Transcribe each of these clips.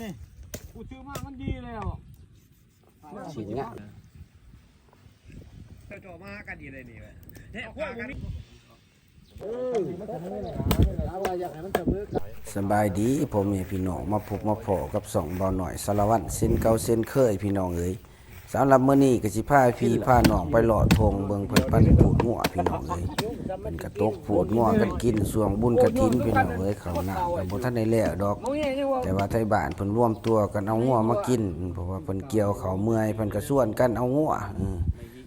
ນີ້ ກູຊື້ມາມັນດີແລ້ວ ຊິງາມ ເຈົ້າມາຫາກັນດີໄດ໋ນີ້ ເອີ ພວກບໍ່ມີ ສະບາຍດີພໍ່ແມ່ພີ່ນ້ອງ ມາພົບມາພໍ້ກັບຊ່ອງບ່າວນ້ອຍສາລະວັນ ເຊັ່ນເກົ່າເຊັ່ນເຄີຍພີ່ນ້ອງເອີຍ. ສຳລັບມື້ນີ້ກໍຊິພາພີ່ພານ້ອງໄປເລາະທົ່ງເບິ່ງ ເພິ່ນປັ່ນພູດງົວພີ່ນ້ອງເອີຍ. ເພິ່ນກໍຕົກພູດງົວກັນກິນຊ່ວງບຸນກະຖິນພີ່ນ້ອງເອີຍ. ເຂົ້ານ້ຳກໍບໍ່ທັນໄດ້ແລ້ວດອກ ແຕ່ວ່າໄທບ້ານເພິ່ນລວມຕົວກັນເອົາງົວມາກິນ ເພາະວ່າເພິ່ນກ່ຽວເຂົ້າເມື່ອຍ ເພິ່ນກໍຊວນກັນເອົາງົວ ເອີ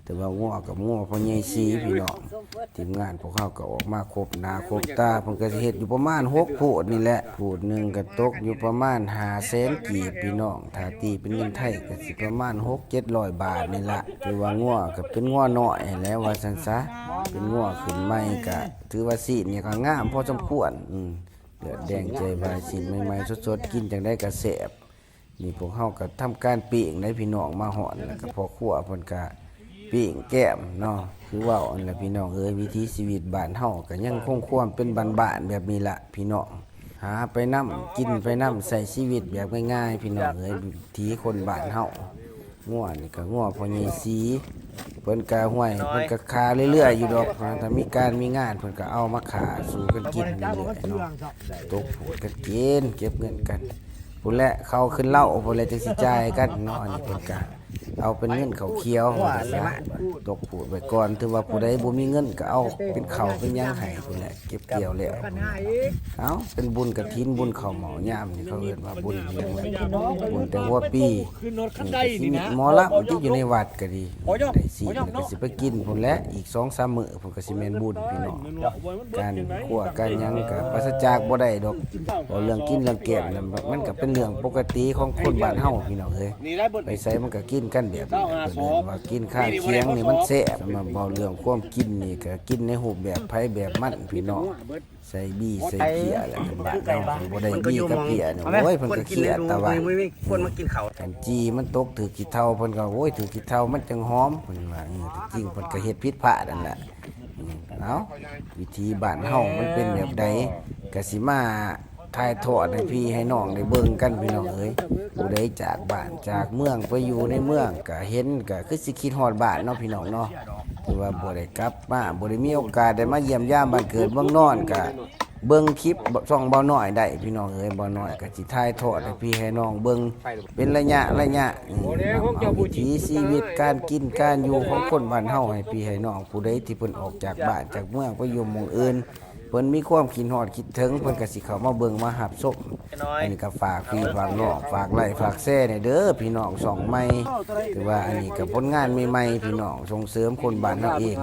ແຕ່ວ່າງົວກັບງົວພໍ່ໃຫຍ່ສີພີ່ນ້ອງ ທີມງານພວກເຮົາກໍອອກມາຄົບໜ້າຄົບຕາ. ເພິ່ນກໍຊິເຮັດຢູ່ປະມານຫົກພູດນີ້ແຫຼະ ພູດໜຶ່ງກໍຕົກຢູ່ປະມານຫ້າແສນກີບພີ່ນ້ອງ ຖ້າຕີເປັນເງິນໄທກໍຊິປະມານຫົກເຈັດຮ້ອຍບາດນີ້ລະ. ຖືວ່າງົວກໍເປັນງົວນ້ອຍຫັ້ນແຫຼະ ວ່າຊັ້ນຊະ ເປັນງົວຂຶ້ນໃໝ່ ກໍຖືວ່າຊີ້ນນີ້ກໍງາມພໍສົມຄວນ ອືມ ເລືອດແດງໃຈວາຍ ຊີ້ນໃໝ່ໆສົດໆ ກິນຈັ່ງໃດກໍແຊບ. ນີ້ພວກເຮົາກໍທຳການປີ້ງໄດ໋ພີ່ນ້ອງ ມາຮອດແລ້ວກໍພໍ່ຄົວເພິ່ນກໍປີ້ງແກ້ມເນາະ. ຄືເວົ້າຫັ້ນແຫຼະພີ່ນ້ອງເອີຍ ວິຖີຊີວິດບ້ານເຮົາກໍຍັງຄົງຄວາມເປັນບ້ານໆແບບນີ້ລະພີ່ນ້ອງ ຫາໄປນຳ ກິນໄປນຳ ໃຊ້ຊີວິດແບບງ່າຍໆພີ່ນ້ອງເອີຍ ວິຖີຄົນບ້ານເຮົາ. ງົວນີ້ກໍງົວພໍ່ໃຫຍ່ສີ ເພິ່ນກໍ ຫ້ວຍ ເພິ່ນກໍຂ້າເລື້ອຍໆຢູ່ດອກ ຖ້າມີການມີງານເພິ່ນກໍເອົາມາຂ້າສູ່ກັນກິນເລື້ອຍໆເນາະ. ຕົກພູດກັນກິນ ເກັບເງິນກັນ ພຸ້ນແຫຼະ ເຂົ້າຂຶ້ນເລົ້າພຸ້ນແຫຼະ ຈັ່ງຊິຈ່າຍກັນເນາະ. ອັນນີ້ເພິ່ນກະເອົາເປັນເງິນເຂົ້າຂຽວວ່າຊັ້ນຊະ ຕົກພູດໄວ້ກ່ອນ. ຖືວ່າຜູ້ໃດບໍ່ມີເງິນກະເອົາເປັນເຂົ້າເປັນຫຍັງໃຫ້ພຸ້ນແຫຼະ ເກັບກ່ຽວແລ້ວ. ເອົ້າ ເປັນບຸນກະຖິນ ບຸນເຂົ້າເໝົາຍາມນີ້ ເຂົາເອີ້ນວ່າບຸນຫຍັງແຫຼະ ບຸນແຕ່ຫົວປີ. ນີ້ກະຊິມີໝໍລຳຕິ ຢູ່ໃນວັດກະດີ ໄດ້ຊີ້ນກະຊິໄປກິນພຸ້ນແຫຼະ ອີກສອງສາມມື້ ເພິ່ນກໍຊິແມ່ນບຸນພີ່ນ້ອງ. ການຄົວການຫຍັງກໍປາສະຈາກບໍ່ໄດ້ດອກ ເວົ້າເລື່ອງກິນເລື່ອງແກ້ມນະ ມັນກໍເປັນເລື່ອງປົກກະຕິຂອງຄົນບ້ານເຮົາພີ່ນ້ອງເອີຍ. ໄປໃສມັນກໍກິນກັນແບບນີ້ ເພິ່ນເອີ້ນວ່າກິນຄາຄຽງນີ້ມັນແຊບ. ສຳລັບເວົ້າເລື່ອງຄວາມກິນນີ້ ກໍກິນໃນຮູບແບບໃຜແບບມັນພີ່ນ້ອງ. ໃສ່ບີ່ໃສ່ເພຍແຫຼະ ບ້ານເຮົາຄັນບໍ່ໄດ້ບີ່ກັບເພຍນີ້ ໂອ້ຍ ເພິ່ນກໍຄຽດຕາຫວານ. ຄັນຈີ່ມັນຕົກຖືກຂີ້ເຖ້າ ເພິ່ນກໍ ໂອ້ຍ ຖືກຂີ້ເຖ້າມັນຈັ່ງຫອມ ເພິ່ນວ່າ. ເອີ ແຕ່ຈິງເພິ່ນກໍເຮັດຜິດພາດຫັ້ນແຫຼະ. ເອົ້າ ວິຖີບ້ານເຮົາມັນເປັນແບບໃດ ກະຊິມາຖ່າຍທອດໃຫ້ພີ່ໃຫ້ນ້ອງໄດ້ເບິ່ງກັນພີ່ນ້ອງເອີຍ. ຜູ້ໃດຈາກບ້ານຈາກເມືອງໄປຢູ່ໃນເມືອງ ກະເຫັນ ກະຄືຊິຄິດຮອດບ້ານເນາະພີ່ນ້ອງເນາະ. ຖືວ່າບໍ່ໄດ້ກັບມາ ບໍ່ໄດ້ມີໂອກາດໄດ້ມາຢ້ຽມຢາມບ້ານເກີດເມືອງນອນ ກະເບິ່ງຄລິບຊ່ອງບ່າວນ້ອຍໄດ້ພີ່ນ້ອງເອີຍ. ບ່າວນ້ອຍກະຊິຖ່າຍທອດໃຫ້ພີ່ໃຫ້ນ້ອງເບິ່ງ ເປັນໄລຍະໄລຍະ ເອີ ເອົາວິຖີຊີວິດການກິນການຢູ່ຂອງຄົນບ້ານເຮົາໃຫ້ພີ່ໃຫ້ນ້ອງ. ຜູ້ໃດທີ່ເພິ່ນອອກຈາກບ້ານຈາກເມືອງໄປຢູ່ໝ່ອງອື່ນ ເພິ່ນມີຄວາມຄິດຮອດຄິດເຖິງ ເພິ່ນກໍຊິເຂົ້າມາເບິ່ງມາຮັບຊົມ. ອັນນີ້ກໍຝາກພີ່ຝາກນ້ອງ ຝາກໄລ້ຝາກແຊແດ່ເດີພີ່ນ້ອງ ຊ່ອງໃໝ່. ຖືວ່າອັນນີ້ກໍຜົນງານໃໝ່ໆ ພີ່ນ້ອງ ສົ່ງເສີມຄົນບ້ານເຮົາເອງ.